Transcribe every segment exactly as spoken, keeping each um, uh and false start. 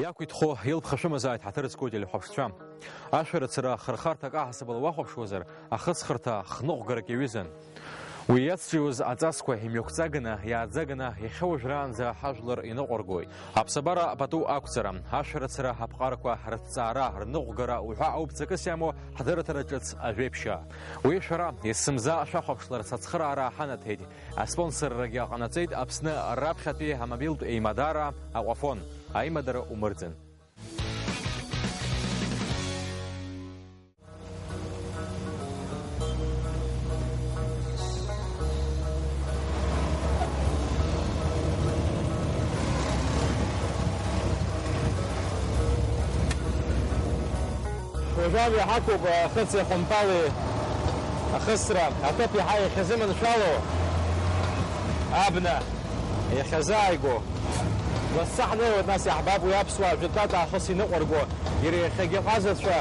Иақәиҭхо илԥха шәымазааит, ҳаҭыр зқәу телехәаԥшцәа. Ашәарыцара хырхарҭак аҳасабала уахәаԥшуазар, ахыҵхырҭа хныҟәгарак иаҩызан. Уи иацҿиуаз аҵасқәа имҩақәҵаганы, иааӡаганы, иахьа уажәраанӡа ҳажәлар иныҟәыргоит. Аԥсабара пату ақәҵара, ашәарыцара аԥҟарақәа рыҭҵаара, рныҟәгара уҳәа ауп ҵакыс иамоу ҳдырраҭара ҿыц ажәеиԥшьаа. Уи шәара, есымза шәахәаԥшларц ацхыраара ҳанаҭеит. Аспонсоррагьы ҟанаҵеит Аԥсны раԥхьатәи амобилтә еимадара Аҟәафон. Аимадара умырӡын. Уажәы амҩа ҳақәуп ахыци ахәымпали ахысра, аҭыԥ иаҳа иахьазыманшәало абна иахьазааигәоу. Лассы ҳнеиуеит, нас иаҳбап уи аԥсуаа жәытәтәатә аахыс иныҟәырго, иара иахьагьы ҟазацәа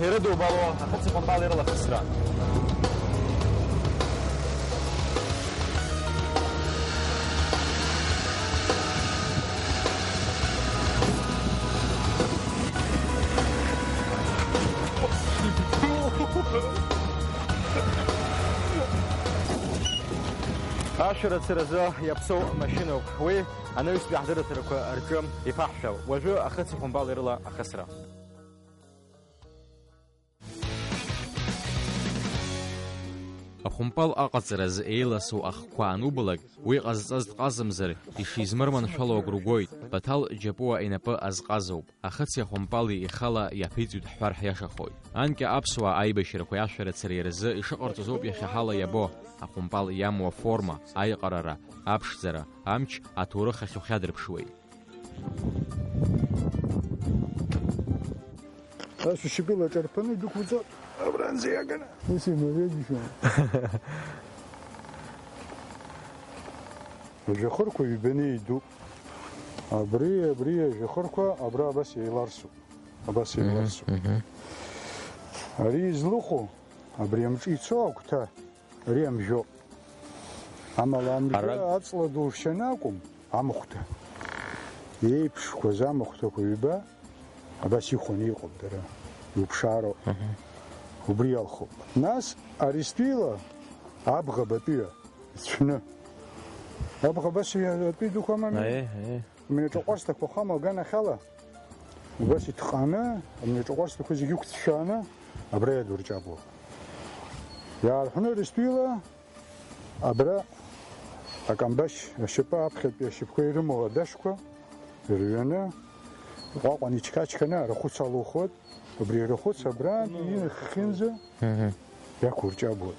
ирыдубало ахыци ахәымпали рылахысра. Ашәарыцаразы иаԥсоу машьыноуп. Уи анаҩстәи ҳдырраҭарақәа рҿы иԥаҳшәап. Уажәы ахыци ахәымпали рыла ахысра. Ахәымпал аҟаҵаразы еиласу ахқәа анубалак, уи ҟазҵаз дҟазамзар, ишизмырманшәало агәра угоит, Баҭал Џьапуа инапы азҟазоуп. Ахыци ахәымпали ихала иаԥиҵоит ҳҳәар ҳиашахоит. Анкьа аԥсуаа аибашьрақәеи ашәарыцареи рзы ишыҟарҵоз ауп иахьа ҳала иабо, ахәымпал иамоу аформа, аиҟарара, аԥшӡара, амч аҭоурых ахь ухьадырԥшуеит. Ас ушьапыла аҿарԥаны идәықәуҵо абранӡа иаганы. Ус имариагьежьуан. Ажәахырқәа ҩбаны идуп. Абри, абри ажәахырқәа абра абас еиларсуп. Абас Мгм, еиларсуп. Мгм. Ари излыху, абри амҿы ицо агәҭа, ари амжәоуп. Амала амжәа Ара- аҵла ду ршьаны акәым, амахәҭа. Еиԥшқәаз амахәҭақәа ҩба, абас ихәаны иҟоуп дара. Иуԥшаароуп. Мгм. Убри иалхуп. Нас ари стәила абӷабатәиа ицәны. Абӷа абас иатәи дықәамами? Аиеи, аиеи. Амҩаҿаҟәарсҭақәа хама аганахьала, убас иҭҟаны, амҩаҿаҟәарсҭақәа зегьы ықәцәшәааны, абра иадурҷабло. Иаарҳәны рыстәила, абра акамбашь ашьапы аԥхьатәи ашьапқәа ирымоу адашқәа ирҩаны, иҟәаҟәан ичқачқаны арахәыц алухуеит. Убри арахәыц абрантә инахьхьынӡа Мгм. иақәурҷабуеит.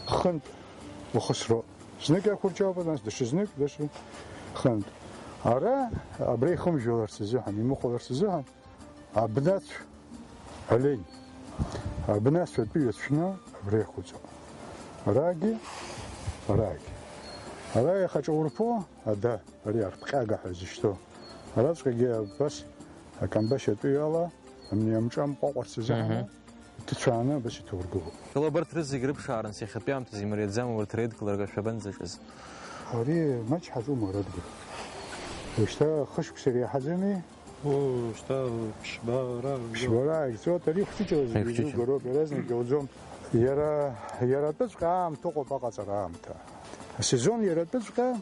Хынтә ухысроуп. Знык иақәурҷабуеит, нас даҽазнык, даҽа хынтә. Ара абра ихымжәаларц азыҳәан, имыхәаларц азыҳәан, абнацә алеин, абнацә атәы иацәны абра иақәуҵоит. Арагьы, арагьы. Ара иахаҿаурԥо ада. Ари арԥҟьага ҳәа изышьҭоу. Араҵәҟьагьы абас акамбашь атәыҩала, амни амҿы амҟәаҟәарц азыҳәан Мгм. иҭыцәааны абас иҭаургылоуп. Иҟало абарҭ рызегь рыԥшааран, иахьатәи аамҭазы имариаӡам урҭ реидкыларак ашәабанӡаҿыз. Ари маҷ ҳаҿума, Радгәыр? Ушьҭа хышықәса иреиҳаӡами? О, шьҭа ԥшьба ара, ԥшьба ара ааигӡоит, ари хәҷыҷла зегьы Хәҷыҷла. Изугароуп, иаразнак иауӡом. Иара, иара атәыҵәҟьа аамҭа ыҟоуп, аҟаҵара аамҭа. Асезон иара атәыҵәҟьа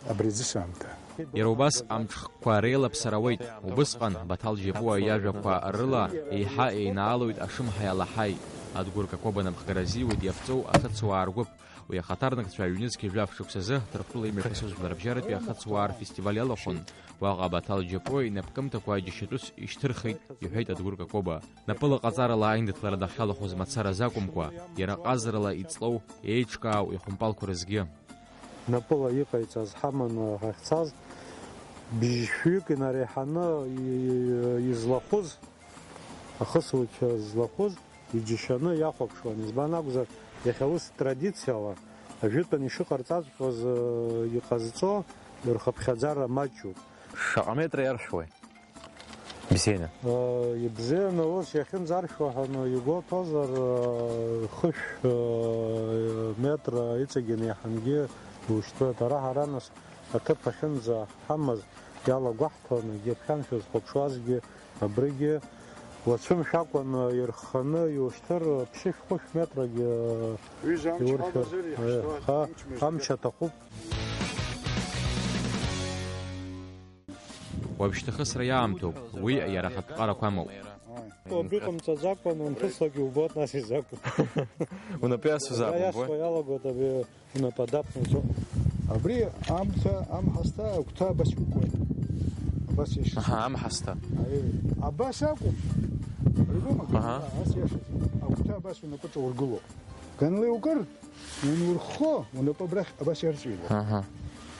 Абри аӡыс аамҭа. Иара убас амҽхқәа реилаԥсара ауеит. Убысҟан, Баҭал Џьапуа иажәақәа рыла, еиҳа еинаалоит ашымҳаи алаҳаи. Адгәыр Какоба напхгара азиуеит иаԥҵоу ахыцуаа ргәыԥ. Уи ахаҭарнакцәа ҩнызқь жәаф шықәсазы Ҭырқәтәыла имҩаԥысуаз жәларбжьаратәи ахыцуаа рфестиваль иалахәын. Уаҟа Баҭал Џьапуа инапкымҭақәа џьашьатәыс ишьҭырхит, иҳәеит Адгәыр Какоба. Напыла ҟаҵарала аиндаҭлара дахьалахәыз мацараз акәымкәа, иара ҟазарала иҵлоу, еиҿкаау ихәымпалқәа рызгьы. Напыла иҟаиҵаз ҳаманы ҳахьцаз, бжьшәҩык инареиҳаны и-, излахәыз, ахысуцәа злахәыз, иџьашьаны иахәаԥшуан. Избан акәзар, иахьа ус традициала, ажәытәан ишыҟарҵаҵәҟьоз, э, иҟазҵо рхыԥхьаӡара маҷуп. Шаҟа метра иаршәуеи? Бзианы. Ибзианы ус иахьынӡаршәуа ҳәа игәоуҭозар, хышә метра иҵегьы инеиҳангьы иушьҭуеит. Ара ҳара нас аҭыԥ ахьынӡаҳамаз, Иалагәаҳҭон, егьырҭ ҳәа шәазхәаԥшуазгьы, абригьы уацәымшәакәан ирхханы иушьҭыр, ԥшьышә-хәышә метрагьы Ҩыза амч иуршәыр. Ҳалазар, Е, иаҳшьҭуа ха, амч мыжда. Амч аҭахуп. Уажәшьҭа ахысра иаамҭоуп, уи иара ахатә ԥҟарақәа амоуп. Убри ҟамҵаӡакәан, унҭыслакгьы убоит, нас изакәу. Унапы иасуазаап, Иара умбои? Иасуа иалагоит, абри Унапы адақәнаҵо. Абри амца, амҳасҭа агәҭа абас иукуеит. Абас иашьҭоуп. Аҳа, амҳасҭа. Аиеи. Абас акәым. Абри боума? Аҳа. Ас иашаӡам. Агәҭа абас унапы ҿаургыло. Ганла иукыр, ианурххо, унапы абрахь абас иарҵәиуа. Аҳа.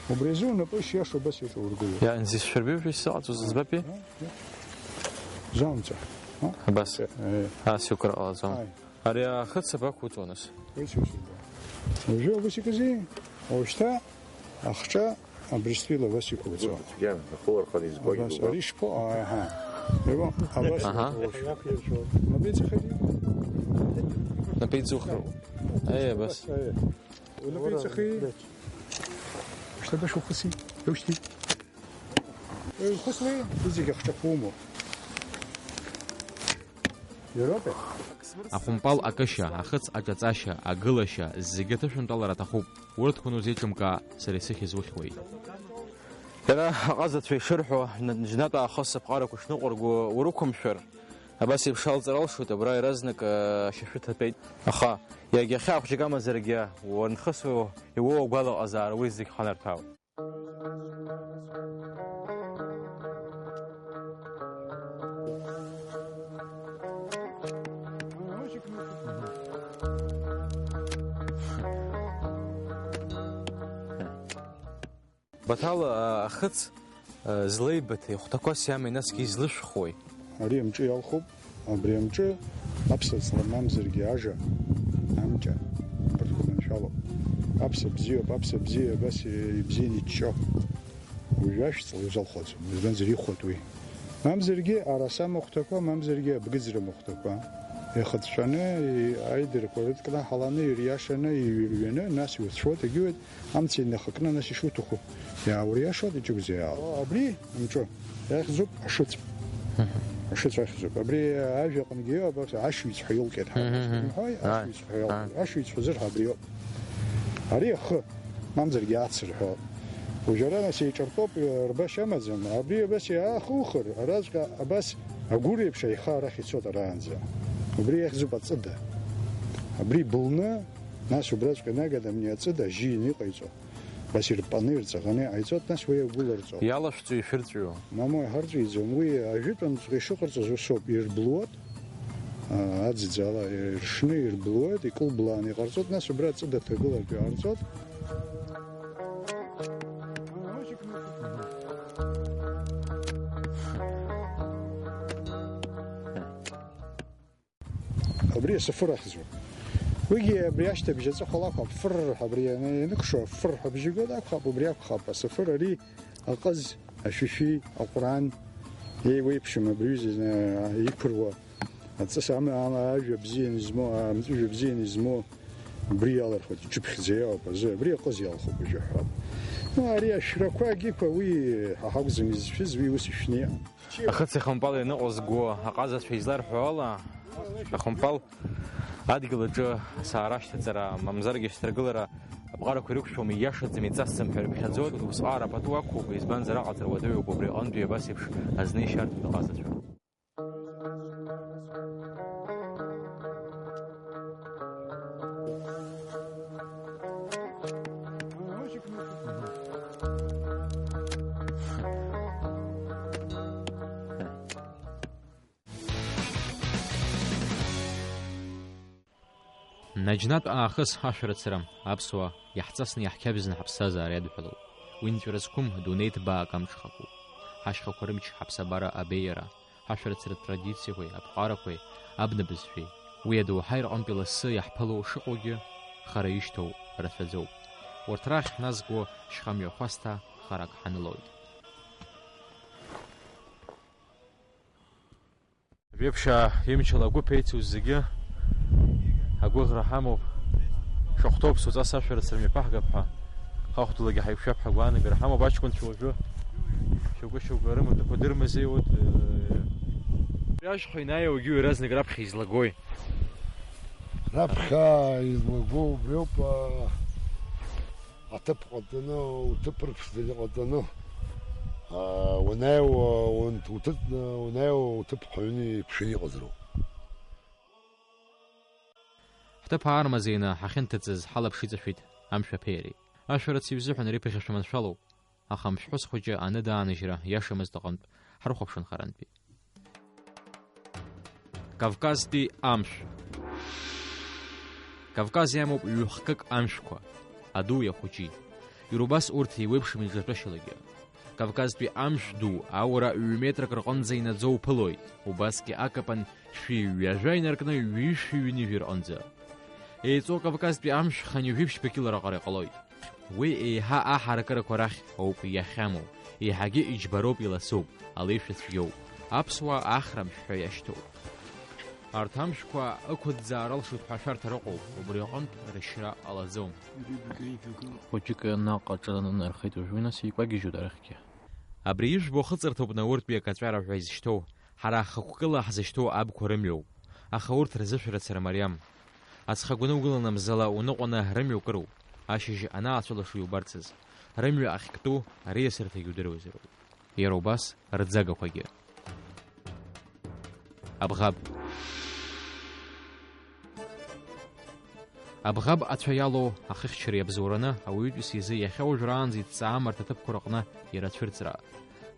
Убри азы унапы шиашоу абас иаҿаургыло. Иа, нзи сшәырбеи уажәы исзыҟаҵоз, ӡбапи? Аҳа. Замца. А? Абас. Аиеи. Ас иукыр ҟалаӡом. Аи. Ари ахыц абақәуҵо, нас? Уи сусурба. Уажәы убас икази? Уажәшьҭа ахҿа абрыстәыла абас иқәуҵо. Цәгьан, ахәылархан избоит Абас, убра. Ари шԥо-, аҳа. Иабо, абас Аҳа. иқәуҵо. Напеиҵахеит? Напеиҵухроуп. Аи, абас. Аи. Унапеиҵахеит? Шьҭа баша ухыси? Иушьҭи? Ихәыцуеи? Уи зегьы ахҿақәа умоуп. Иароуп. Ахәымпал акышьа, ахыц аҿаҵашьа, агылашьа, зегьы аҭышәынтәалара аҭахуп. Урҭқәа анузеиҿымкаа, сара исыхьыз ухьуеит. Иара аҟазацәа ишырҳәо, наџьнатә аахыс аԥҟарақәа шныҟәырго урықәымшәар, абас еиԥш алҵыр алшоит, абра иаразнак, э, ашьашәы ҭатәеит. Аха, иагьа хьаа хәҷык амазаргьы, уанхысуа иуоу агәалаҟазаара уи зегь ханарҭәаауеит. Баҭал, а, ахыц, а, злеибыҭеи, хәҭақәас иамеи, насгьы излышәхуеи? Ари амҿы иалхуп. Абри амҿы аԥса ҵла мамзаргьы ажа, амҷа, абарҭқәа маншәалоуп. Аԥса бзиоуп, аԥса бзиа абас ибзианы иччо. Уажәы ашәҵла иузалхәаӡом, избанзар, ихәоит уи. Мамзаргьы араса махәҭақәа, мамзаргьы абгыӡра махәҭақәа. Ихыҵәҵәаны, и-, аидарақәа рыдкнаҳаланы, ириашаны, иҩырҩаны, нас иуцәуеит, егьиуеит. Амца инахакны, нас ишуҭаху иаауриашоит, иҿыгәӡа иаауа. Абри амҿы иахьӡуп ашыцә. Мгм. Ашыцә ахьӡуп. Абри ажәа аҟынгьы иоуп, ашыҩцә ҳәа иоукьеит ҳәа. Мгм. Имҳәои? Ааи. Ашыҩцә ҳәа иоуп. Ааи. Ашыҩцә ҳәа зырҳәо абри иоуп. Ари ахы, мамзаргьы ацырҳәо. Уажәы ара нас еиҿартәоуп, рбашьа амаӡам. Абри абас иаахухыр, араҵәҟьа абас агәыр еиԥш аиха арахь ицоит араанӡа. Убри иахьӡуп аҵыда. Абри былны, нас убраҵәҟьа инаганы абни аҵыда ажьы ианыҟаиҵо. Убас ирпаны, ирҵаӷаны иҟаиҵоит, нас уи агәыларҵо. Иалашәҵәо ишәырҵәиуа? Мамои, ҳарҵәиӡом. Уи ажәытәанҵәҟьа ишыҟарҵаз усоуп, ирблуоит, а, аӡӡала иршны ирблуоит, икылблааны иҟарҵоит, нас убра аҵыда ҭагылартә иҟарҵоит. Абри асафыр ахьӡуп. Уигьы абри ашьҭыбжь аҵыхәала акәхап, фырр ҳәа абри ианы ианыкшо, фырр ҳәа абжьы гоит акәхап, убри акәхап асафыр ари аҟыз, ашәишәи, аҟәраан еиуеиԥшым абри ҩыза, а, иқәыруа аҵыс ама, ама ажәа бзиан измоу, амҵәыжәҩа бзиан измоу убри иалырхуеит, иҿыԥхьӡа иоуп азы, абри аҟыз иалхуп уажәы ҳәа. Ну, ари ашәрақәа агьиқәа уи ҳа ҳакәӡам изшәыз, уи ус ишәны иҟан. Ахыц ихымпал ианыҟәызго аҟазацәа изларҳәо ала, ахымпал адгьыл аҿы асаара ашьҭаҵара, мамзаргьы ашьҭаргылара аԥҟарақәа ирықәшәом, ииашаӡам, иҵасӡам ҳәа ирыԥхьаӡоит. Усҟаара пату ақәуп, избанзар, аҟаҵара уадаҩуп, убри аҟынтәи абас еиԥш азны ишьарҭоит аҟазацәа. Наџьнатә аахыс ҳашәарыцара, аԥсуаа, иаҳҵасны иаҳқьабзны ҳаԥсҭазаара иадҳәалоуп. Уи нҵәара зқәым дунеи ҭбаак амҽхакуп. Ҳашьхақәа рымч, ҳаԥсабара абеиара, ҳашәарыцаратә традициақәеи аԥҟарақәеи абнабызшәеи, уи адоуҳа ирҟынтәи лассы иаҳԥыло шыҟоугьы, хара ишьҭоу рацәаӡоуп. Урҭ рахь ҳназго шьха мҩахәасҭа харак ҳанылоит. Жәеиԥшьаа имчала агәыԥ еицу зегьы агәыӷра ҳамоуп. Шахәҭоуп суҵас ашәарыцара мҩаԥаҳгап ҳәа, хахәҭалагьы ҳаиқәшәап ҳәа агәаанагара ҳамоуп. Аҷкәынцәа уажәы Шьоукы-шьоукы рымаҭәақәа дырмазеиуеит. Абри ашьхәа ианааиуагьы иаразнак раԥхьа излагои? Раԥхьа излаго убриоуп, а, аҭыԥ ҟаҵаны, уҭыԥ рыԥшӡаны иҟаҵаны, а, уанааиуа, уан-, уҭыҵны, уанааиуа уҭыԥ хәаҩны иқәшәаны иҟазароуп. Ҳҭыԥ аармазеины ҳахьынҭыҵыз ҳалаԥш иҵашәеит амшә аԥеиареи. Ашәарыцаҩ изыҳәан ари ԥыхьашәа маншәалоуп. Аха амшәҳәыс хәыҷы аныдааныжьра иашамызт аҟынтә ҳрыхәаԥшын харантәи. Кавказтәи амшә. Кавказ иамоуп ҩ-хкык амшәқәа, адуи ахәыҷи. Иара убас урҭ еиуеиԥшым иҿатәышьалагьы. Кавказтәи амшә ду аура ҩ-метрак рҟынӡа инаӡо уԥылоит, убасгьы акапан шәи ҩажәа инаркны ҩышәи ҩынҩажәи рҟынӡа. Еиҵоу Кавказтәи амшә хынҩажәи ԥшьба кило раҟара иҟалоит. Уи еиҳа аҳаракырақәа рахь ауп иахьамоу, еиҳагьы иџьбароуп, иласуп, алеишәа цәгьоуп. Аԥсуаа ахра амшә ҳәа иашьҭоуп. Арҭ амшәқәа ықәыӡаа рылшоит ҳәа ашәарҭа рыҟоуп, убри аҟынтә рышьра ҟалаӡом. Хәыҷык наҟ аҿы нанархеит уажәы, нас еикәагьежьуеит арахьгьы. Абри ижәбо хыҵырҭоуп Науртәи акаҵәара ҳәа изышьҭоу, ҳара ҳхықәкыла ҳзышьҭоу абқәа рымҩоуп, аха урҭ рзышәарыцара мариам. Аҵх агәны угыланы мзала уныҟәаны рымҩа укыроуп, ашьыжь анаацәылашо иубарцаз, рымҩа ахьктәу ариасырҭагьы удыруазароуп. Иара убас рӡагақәагьы. Абӷаб. Абӷаб ацәа иалоу ахыхьчара иабзоураны ауаҩытәыҩса изы иахьа уажәраанӡа иҭҵаам арҭ аҭыԥқәа рыҟны ирацәырҵра.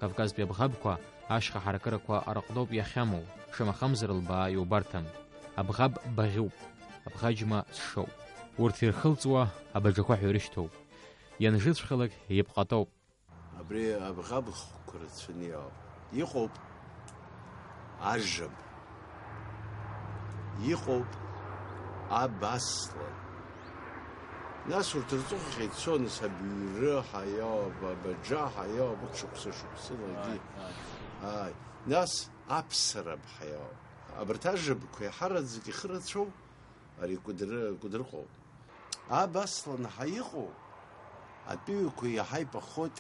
Кавказтәи абӷабқәа ашьха ҳаракырақәа рыҟноуп иахьамоу, шамахамзар лбаа иубарҭам. Абӷаб баӷьуп, абӷаџьма ҽшоуп. Урҭ ирхылҵуа абаџақәа ҳәа ирышьҭоуп. Ианжыцәхьалак иԥҟатоуп. Абри абӷаб хкқәа рацәаны иҟоуп. Иҟоуп ажаб. Иҟоуп аб аслан. Нас урҭ рҵыхәахь ицон, нас абыҩры ҳәа иоуп, абаџа ҳәа иоуп, ықәшықәса шықәсылагьы. Ааи, ааи. Ааи. Нас аԥсараб ҳәа иоуп. Абарҭ ажабқәа иаҳараӡак ихы рацәоу ари Кәыдры-, Кәыдрыҟоуп. Аб аслан ҳәа иҟоу атәыҩақәа иаҳа ипахоит,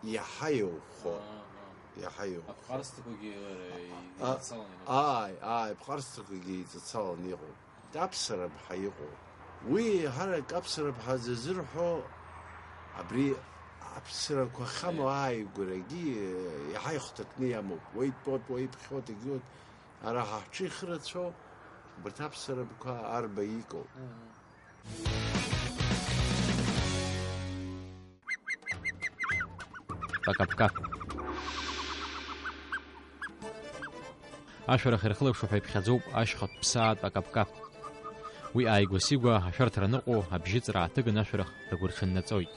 иаҳа иӷәӷәо. Аа, аа. Иаҳа иӷәӷәо. Аԥҟарсҭақәагьы, э, А, еиҵацаланы иҟоуп. Ааи, ааи, аԥҟарсҭақәагьы еиҵацаланы иҟоуп. Аԥсараб ҳәа иҟоу. Уи еиҳарак аԥсараб ҳәа зазырҳәо, абри аԥсарақәа ахьамоу Аиа. ааигәарагьы, э, иаҳа ихәҭакны иамоуп. Уа итәоуп, уа иԥхьоит, егьиуеит. Ара ҳа ҳҿы ихы рацәоу, убарҭ аԥсарабқәа арба икоуп. Пакапкап. Ашәарах ирхылаԥшу ҳәа иԥхьаӡоуп ашьхатә ԥсаатә акапкап. Уи ааигәа-сигәа ашәарҭара ныҟәо абжьыҵра ааҭыган ашәарах ргәырҽаннаҵоит.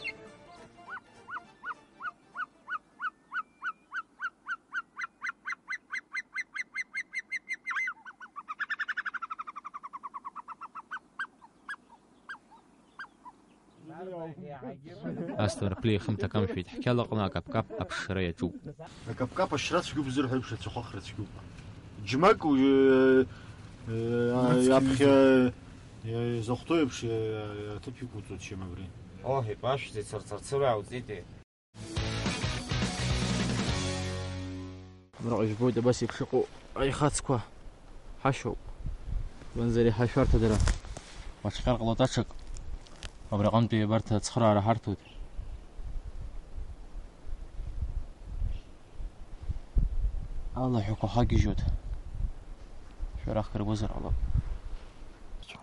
Асҭамыр Ԥлиа ихымҭа камшәеит, ҳқьала аҟны акаԥкаԥ аԥшра иаҿуп. Акаԥкаԥ ашьра цәгьоуп зырҳәо еиԥш, ацәахәахра цәгьоуп. Џьмак, э, э, Нацқьа аԥхьа, э, изахәҭоу еиԥш, э, аҭыԥ иқәуҵоит, чым абри. Оҳ, ипашәзеи, цырцырцыруа ауҵеитеи? Абраҟа ижәбоит абас еиԥш иҟоу аихацқәа ҳашьоуп. Уанӡа ари ҳашәарҭа дара. Уаҽхьар ҟалоит аҽак. Абраҟантәи абарҭ ацхыраара ҳарҭоит. Алаҳәақәа хагьежьуеит. Шәарахк рбозар ҟалап.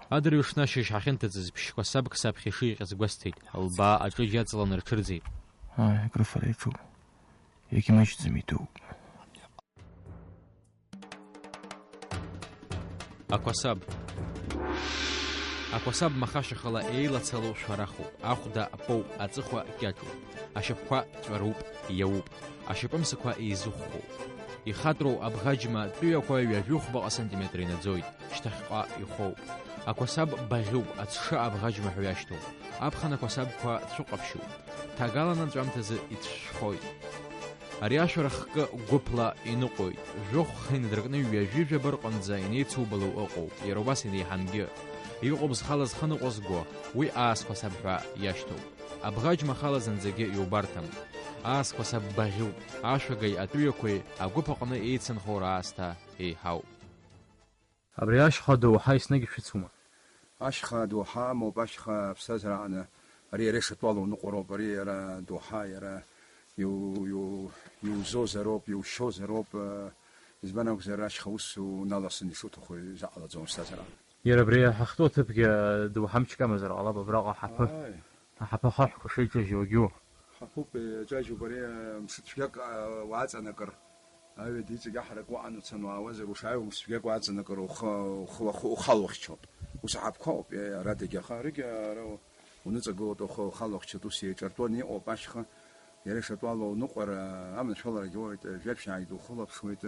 Адырҩаҽны ашьыжь ҳахьынҭыҵыз ԥшь-кәасабк саԥхьа ишиҟьаз гәасҭеит. Лбаа аҿыџь аҵаланы рҽырӡеит. Ааи, акрыфара иаҿуп. Иагьмаҷӡам, идууп. Ақәасаб. Ақәасаб махашьахала еилацало шәарахуп, ахәда поуп, аҵыхәа кьаҿуп, ашьапқәа ҵәаруп, иауп, ашьапымсақәа еизыхәхәоуп. Ихатәроу абӷаџьма тәыҩақәа ҩажәихәбаҟа сантиметр инаӡоит, шьҭахьҟа ихоуп. Ақәасаб баӷьуп, аҽы абӷаџьма ҳәа иашьҭоуп. Аԥхын ақәасабқәа цәыҟаԥшьуп. Ҭагалан анҵәамҭазы ицәшәхоит. Ари ашәарах кы гәыԥла иныҟәоит, жәохә хы инадыркны ҩажәи жәаба рҟынӡа инеицубало ыҟоуп, иара убас инеиҳангьы. Иҟоуп зхала зхы ныҟәызго, уи аасқәасаб ҳәа иашьҭоуп. Абӷаџьма хала зынӡагьы иубарҭам. Аасқәа саббаӷьуп, ашәагеи атәыҩақәеи агәыԥ аҟны еицынхо раасҭа еиҳауп. Абри ашьха доуҳа еснагь шәыцума? Ашьха доуҳа амоуп, ашьха аԥсҭазаараҟны ари иара ишатәу ала уныҟәароуп, ари иара доуҳа, иара иу-, иу-, иузозароуп, иушьозароуп, э, избан акәзар, ашьха ус уналасын ишуҭаху изаҟалаӡом аԥсҭазаараҟны. Иара абри ҳахьтәоу аҭыԥгьы доуҳа мчык амазар ҟалап, абраҟа ҳаԥы, Ааи. Аҳаԥы ахаҳәқәа шеиҿажьу агьу. Ҳаԥуп, иаҿажьуп ари, мшцәгьак, а, уааҵанакыр, аҩада иҵегь аҳарак уаҟан уцаны уаауазар, ушааиуа мшцәгьак уааҵанакыр, ухы, ухы, ухы, ухы алухьчоит. Ус аҳаԥқәа ауп, ара дагьаха, аригьы ара уныҵагылоит, ухы, ухы алухьчоит, ус еиҿартәуаны иҟоуп ашьха, иара ишатәу ала уныҟәара, аманшәаларагьы уоуеит, жәаԥшь ааидухылаԥшуеит,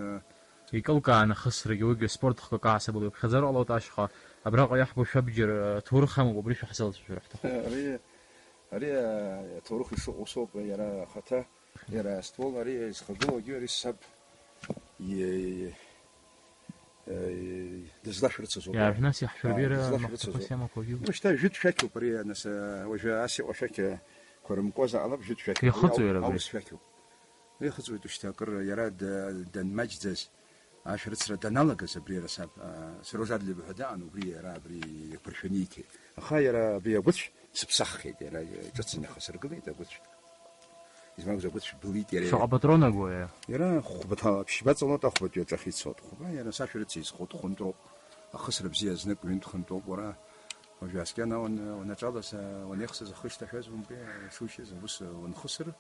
Икылкааны ахысрагьы уигьы спорт хкык аасабала иуԥхьаӡар ҟалоит ашьха. Абраҟа иаҳбо шәабџьар, э, ҭоурых амоуп, убри шәаҳзалҵшәар ҳҭахуп. Ари, ари, э, аҭоурых ишыҟоу соуп, иара ахаҭа, иара аствол, ари изхагылоугьы, ари саб, е-, е-, дызлашәырцаз ауп. Иаажә нас иаҳшәырбеира Ааи, дызлашәырцаз махәҭақәас ауп. Иамақәагьы. Ну, шьҭа жәытә шәақьуп ари, нас, э, уажәы ас иҟоу шәақь, э, қәа рымкуазар ҟалап, жәытә шәақьуп. Ихыҵуеи Ари иара абри? Аус шәақьуп. Ихыҵуеит, ушьҭа акыр иара д-, данмаҷӡаз, ашәарыцара даналагаз абри иара саб, а, сара ужадлеиба ҳәа даан, убри иара абри иаԥыршәаны ииҭеит. Аха иара абри агәыцә сыԥсаххьеит, иара ҿыц инахасыргылеит агәыцә. Измакәыз агәыцә былит иара. Шаҟа патрон агои? Иара хәба ҭа-, ԥшьба ҵалоит, ахәбатәи аҿахь ицоит. Хәба иара сашәарыца изхоит, хәынтәроуп. Ахысра бзиа знык ҩынтә-хынтәоуп уара. Уажәы аскьана уан-, уанаҿалаз, уанеихсыз ахы шьҭашәаз умбеи, шушьыз, ус уанхысыр,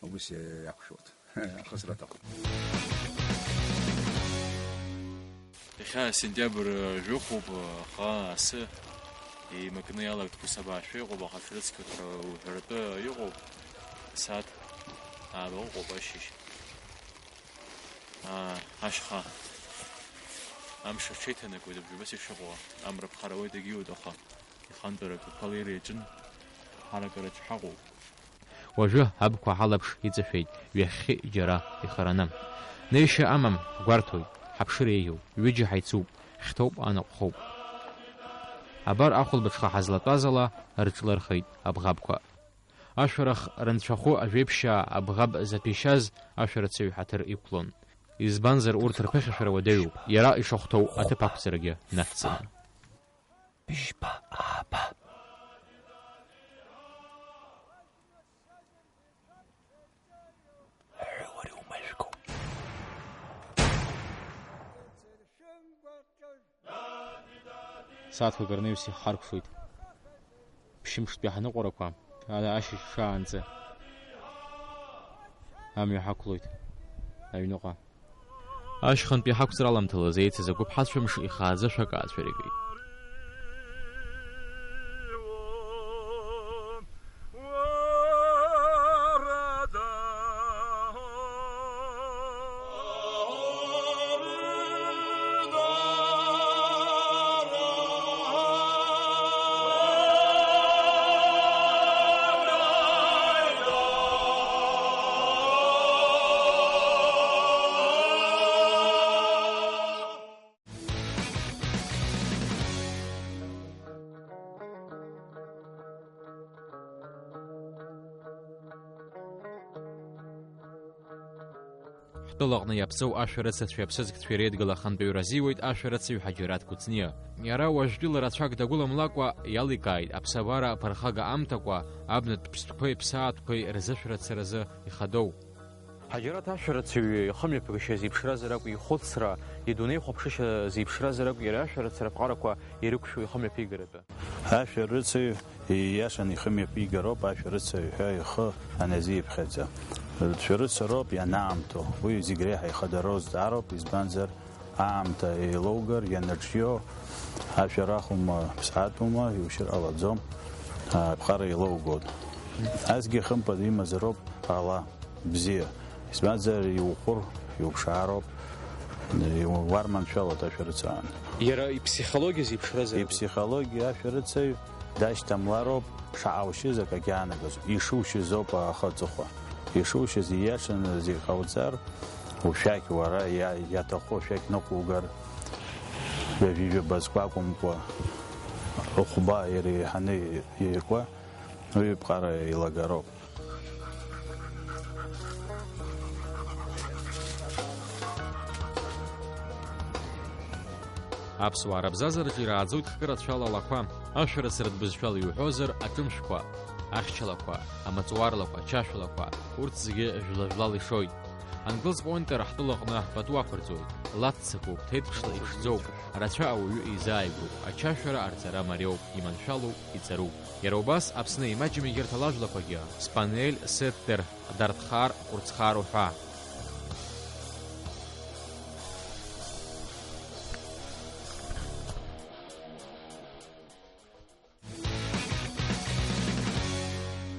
Ус иақәшәоит. Ахысра аҭахуп. Иахьа сентиабр жәохәуп, аха асы еимакны иалагт қәасабаашәа иҟоуп, аха шәрыцқьоит ҳәа уҳәаратәы иҟоуп, асааҭ ааба ыҟоуп ашьыжь. Аа, ашьха. Амш аҽеиҭанакуеит, абжабас ишыҟоу. Амра ԥхарауеит, егьиуеит, аха ихантәарак ақәа леира иаҿын, ҳаракыраҿ ҳаҟоуп. Уажәы абқәа ҳалаԥш иҵашәеит, ҩахьхьи џьара ихараны. Неишьа амам, ҳгәарҭоит, ҳаԥшыр еиӷьуп, ҩыџьа ҳаицуп, хьҭоуп, анаҟәхоуп. Абар ахәылбыҽха ҳазлатәаз ала рыҿлырхеит абӷабқәа. Ашәарах рынцәахәы ажәеиԥшьаа абӷаб заҭәеишьаз ашәарыцаҩ ҳаҭыр иқәлон. Избанзар урҭ рԥыхьашәара уадаҩуп, иара ишахәҭоу аҭыԥ ақәҵарагьы нацҵаны. Быжьба ааба. Ҳәуари умажәгоу. Сааҭқәак рнаҩс иҳаркәшоит. Ԥшьымштәи ҳаныҟәарақәа, ара ашьыжь шаанӡа амҩа ҳақәлоит аҩныҟа. Ашьхантәи ҳақәҵара аламҭалаз еицыз агәыԥҳацәа мшы ихааӡа шәак аацәыригеит. Ҳтәылаҟны иаԥҵоу ашәарыцацәеи аԥсыӡкцәеи реидгыла ахантәаҩы разиуеит ашәарыцаҩ Ҳаџьараҭ Кәыҵниа. Иара уажәтәыла рацәак дагәыламлакәа иаликааит аԥсабара аԥырхага амҭакәа абнатә ԥстәқәеи ԥсаатәқәеи рзышәарыцаразы ихадоу. Ҳаџьараҭ ашәарыцаҩ ихымҩаԥгашьа зеиԥшразар акәу, ихәыцра, идунеихәаԥшышьа зеиԥшразар акәу, иара ашәарыцара аԥҟарақәа ирықәшәо ихымҩаԥигаратәы. Ашәарыцаҩ ииашаны ихымҩаԥигароуп, ашәарыцаҩ ҳәа ихы аназиԥхьаӡа. Шәарыцароуп ианаамҭоу, уи зегь реиҳа ихадароу зҵаароуп, избанзар, аамҭа еилоугар, ианаҿио, ашәарахума, ԥсаатәума, иушьыр ҟалаӡом, аԥҟара еилоугоит. Асгьы хымԥада имазароуп ала бзиа. Избанзар, иухәыр, иуԥшаароуп, иу-, уарманшәалоит ашәарыцаҩ. Иара иԥсихологиа зеиԥшразар? Иԥсихологиа ашәарыцаҩ дашьҭамлароуп, шаҟа ушьыз акы агьаанагоз, ишушьыз ауп ахы аҵыхәа. Ишушьыз ииашаны зегь ҟауҵар, ушәақь уара иа-, иаҭаху ашәақь ныҟәугар, ҩажәи жәаба зкәакәамкәа, хәба иреиҳаны иакуа, уи ԥҟара еилагароуп. Аԥсуаа рыбзазараҿы ирааӡоит хкы рацәала алақәа, ашәарыцаратә бызшәала иуҳәозар, аҿымшәқәа, ахьчалақәа, амаҵуарлақәа, ачашәалақәа, урҭ зегьы жәла-жәлала ишоит. Англыз Поинтер ҳтәылаҟны пату ақәырҵоит, лаццакуп, ҭеиҭԥшла иԥшӡоуп, рацәа ауаҩы изааигәоуп, ачашәара арҵара мариоуп, иманшәалоуп, иҵаруп. Иара убас Аԥсны имаҷым егьырҭ алажәлақәагьы, Спанель, Сеттер, Дартхар, Кәырцхар уҳәа.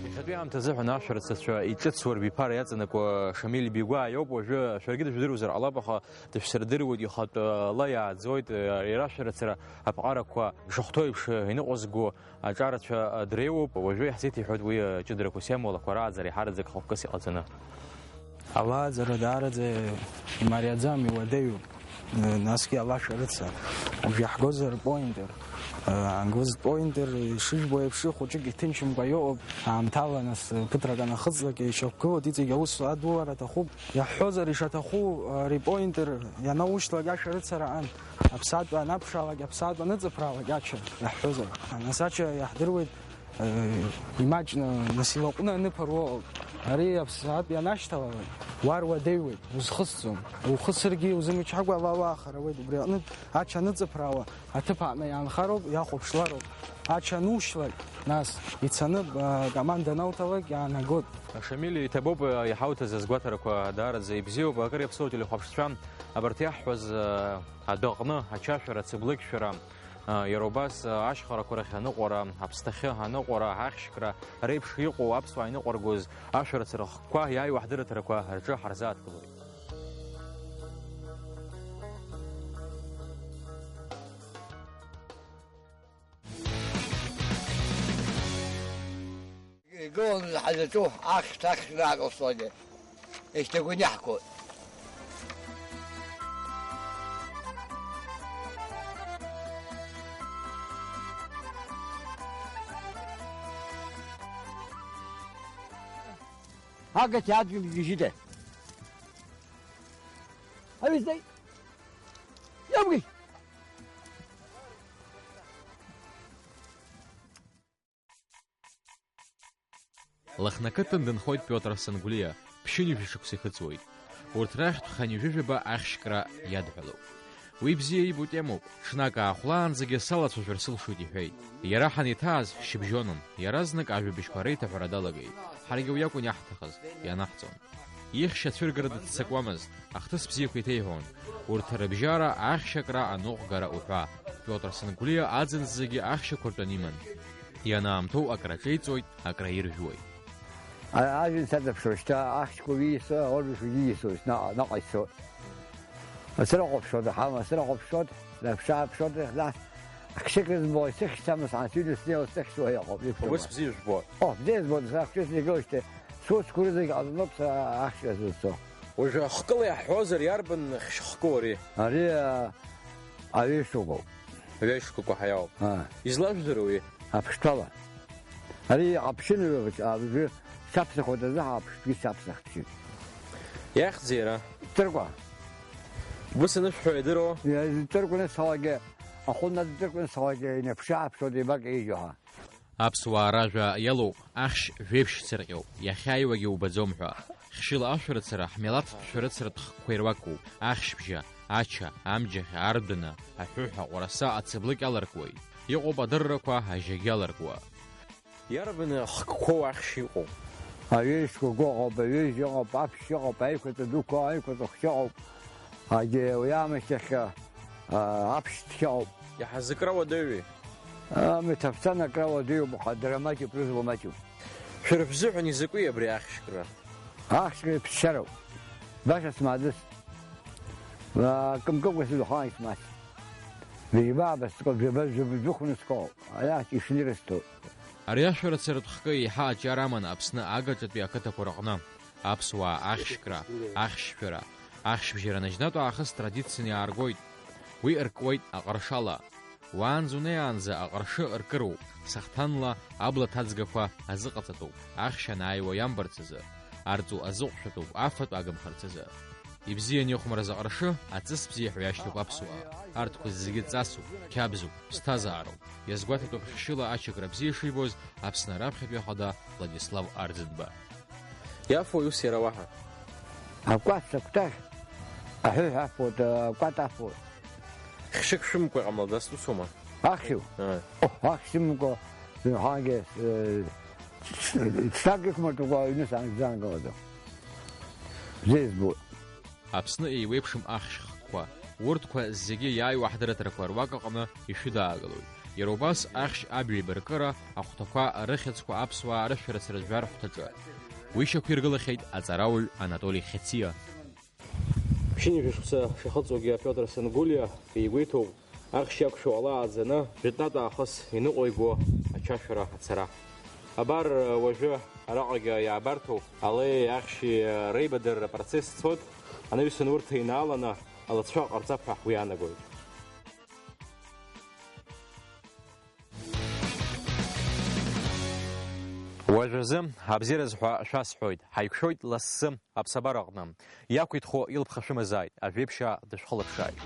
Иахьатәи аамҭазы ҳәа ашәарыцацәа иҿыцу рбиԥара иаҵанакуа Шамиль Бигәаа иоуп. Уажәы шәаргьы дыжәдыруазар ҟалап, аха дышәсырдыруеит, ихатә ла иааӡоит, иара ашәарыцара аԥҟарақәа шахәҭоу еиԥш иныҟәызго аҿарацәа дреиуоуп. Уажәы иаҳзеиҭеиҳәоит уи аҷыдарақәас иамоу алақәа рааӡара иҳараӡак хықәкыс иҟаҵаны. Алааӡара даараӡа имариаӡам, иуадаҩуп. Насгьы алашәарыцара. Уажә иаҳгозар Поинтер. Англыз Поинтер, ишыжәбо еиԥш, хәыҷык иҭынчымкәа иҟоуп. Аамҭала, нас, ԥыҭрак анахыҵлак, ишьақәгылоит, иҵегь аус адулара аҭахуп. Иаҳҳәозар, ишаҭаху, ари Поинтер ианаушьҭлак ашәарыцара аан. Аԥсаатәқәа анаԥшаалак, аԥсаатәқәа аныҵыԥраалак ача иаҳҳәозар. Нас ача иаҳдыруеит, э, имаҷны, нас илаҟәны аныԥыруа ыҟоуп. Ари аԥсаатә ианашьҭалалак, уа руадаҩуеит, узхысӡом. Ухысыргьы узымчҳакәа ала уаахар ауеит. Убри аҟнытә ача аныҵыԥраауа аҭыԥ аҟны иаанхароуп, иахәаԥшлароуп. Ача анушьлак, нас ицаны, э, команда анауҭалак иаанагоит. Шамиль, иҭабуп, э, иҳауҭаз азгәаҭарақәа даараӡа ибзиоуп. Акыр иаԥсоу ателехәаԥшцәа, абарҭ иаҳҳәаз, э, адәаҟны ачашәара, ацыблыкьшәара, Иара убас ашьхарақәа рахь аныҟәара, аԥсҭахьы аныҟәара, ахьшькра реиԥш иҟоу аԥсуаа иныҟәаргоз ашәарыцара хкқәа иааиуа ҳдырраҭарақәа рҿы ҳарзааҭгылоит. Игыланы ҳазаҿу ахьҭа ахьшьра аҟалҵогьы, еиҭагәаны иаҳгоит. Агати аӡәым гьежьыда. Аҩызеи, иамгеи! Лыхнақыҭан дынхоит Пиотр Сангәлиа, ԥшьынҩажәа шықәса ихыҵуеит. Урҭ рахьтә хынҩажәижәаба ахьшькра иадҳәалоуп. Уи бзиа ибо темоуп, ҽнак аахәлаанӡагьы салацәажәар сылшоит иҳәеит. Иара ҳанеиҭааз шьыбжьонын, иаразнак ажәабжьқәа реиҭаҳәара далагеит. Ҳаргьы уи акәын иаҳҭахыз, ианаҳҵон. Ихьшьа цәыргара дыццакуамызт, ахҭыс бзиақәа иҭеиҳәон. Урҭ рыбжьара, ахьшьакра, аныҟәгара уҳәа. Пиотр Сангәлиа аӡын зегьы ахьшьақәа ртәаны иман. Ианаамҭоу акраҿеиҵоит, акраиржәуеит. А-, ажәҩан саҵаԥшуа шьҭа ахьшьқәа уиасуа, аорбашқәа уиасуа, наҟ-, наҟ ицо. Ацрыҟаԥшуа даҳама, ацрыҟаԥшуа, даԥшааԥшуа, нас ахьшьык збо, исыхьцама, саансыҩны снеиуа сыхьшьуа иҟоуп, иԥшума. Убыс бзиа жәбо. О, бзиа збоит, сара ахьшьыцны игылоижьҭеи, сусқәа рызегь ҟаланоуп сара ахьшьра зызцо. Уажәы ахкыла иаҳҳәозар, иарбан хьшьыхкоу ари? Ари, а, аҩы шкәакәоуп. Аҩы шкәакәа ҳәа иоуп. Аа. Излажәдыруа уи? Аԥштәала. Ари аԥшьынҩажәа, абжьы саԥсахуеит азы, аԥштәгьы саԥсахт. Иахьӡи иара? Ҵыркәа. Убыс анышәҳәо идыруоу? Иа-, Ҵыркәа анысҳәалакгьы, ахәы надҵыркәа анысҳәалакгьы, инаԥшы-ааԥшуа деибакеижьо ҳәа. Аԥсуаа ражәа иалоуп, ахьшь жәеиԥшьцырҟьоуп, иахьааиуагьы убаӡом ҳәа. Хьшьыла ашәарыцара ҳмилаҭтә шәарыцаратә хкқәа ируакуп, ахьшьбжьа, ача, амџьаха, ардәына, аҳәыҳәа, аҟәараса, ацыблыкь аларкуеит. Иҟоуп адыррақәа ажьагьы аларкуа. Иарбан хкқәоу ахьшь иҟоу? Аҩыжь шкәакәа ыҟоуп, аҩыжь ыҟоуп, аԥшь ыҟоуп, аиқәаҵәа дуқәа, аиқәаҵәа хәҷы ыҟоуп. Агьи уи аамышьҭахь, а, аԥшь цқьа ыҟоуп. Иаҳа зыкра уадаҩи? Ами, ҭаԥцан акра уадаҩуп, аха дара маҷуп, рыжәла маҷуп. Шәара шәзыҳәан изакәи абри ахьшькра? Ахьшькра ԥсшьароуп. Баша смаӡыс. Акымкыкәа сыдхалан исмаҷ. Ҩажәа бааба сҵкы, ҩажәа, ҩажәа, ҩажәа хәны сҵкы. Аиаҳ ишнырысҭо. Ари ашәарыцаратә хкы еиҳа аҿиара аман Аԥсны агаҿатәи ақыҭақәа рҟны. Аԥсуаа ахьшькра, ахьшьшәара, ахьшьбжьара наџьнатә аахыс традицианы иааргоит. Уи ыркуеит аҟыршала. Уаанӡа унеиаанӡа аҟыршы ыркыроуп, сахҭанла абла ҭаӡгақәа азыҟаҵатәуп, ахьшь анааиуа иамбарц азы, арҵу азыҟәшәатәуп афатә агымхарц азы. Ибзианы ихәмарыз аҟыршы, аҵыс бзиа ҳәа иашьҭоуп аԥсуаа. Арҭқәа зегьы ҵасуп, қьабзуп, ԥсҭазаароуп. Иазгәаҭатәуп хьшьыла ачакра бзиа шибоз Аԥсны раԥхьатәи ахада Владислав Арӡынба. Иафои ус иара уаҳа? Акәац акәтаӷь аҳәыҳә афоит, акәат афоит. Хьшьык шәымамкәа иҟамло дасу соума? Ахьшьу? Ааи. О, ахьшьымамкәа, зынхагьы, э, ц-, ц-, ҵак ихәмарҭақәа аҩны саангылаӡом. Бзиа избоит. Аԥсны еиуеиԥшым ахьшь хкқәа. Урҭқәа зегьы иааиуа ҳдырраҭарақәа руак аҟны ишәыдаагалоит. Иара убас ахьшь абаҩ еибаркыра, ахәҭақәа рыхьӡқәа аԥсуаа рышәарыцара жәлар ҳәҭаҿы. Уи шьақәиргылахьеит аҵарауаҩ Анатоли Хециа. Ԥшьынҩажәа шықәса шахыҵуагьы Пиотр Сангулиа игәеиҭоуп, ахьшь иақәшәо ала ааӡаны, жәытәнатә аахыс иныҟәиго ачашәара ацара. Абар, уажәы араҟагьы иаабарҭоуп, алеи ахьшьи реибадырра апроцесс цоит, анаҩсан урҭ еинааланы алацәа ҟарҵап ҳәа уи аанагоит. Уажәазы абзиараз ҳәа шәасҳәоит, ҳаиқәшәоит лассы аԥсабараҟны. Иақәиҭхо илԥха шәымазааит, ажәеиԥшьаа дышәхылаԥшааит.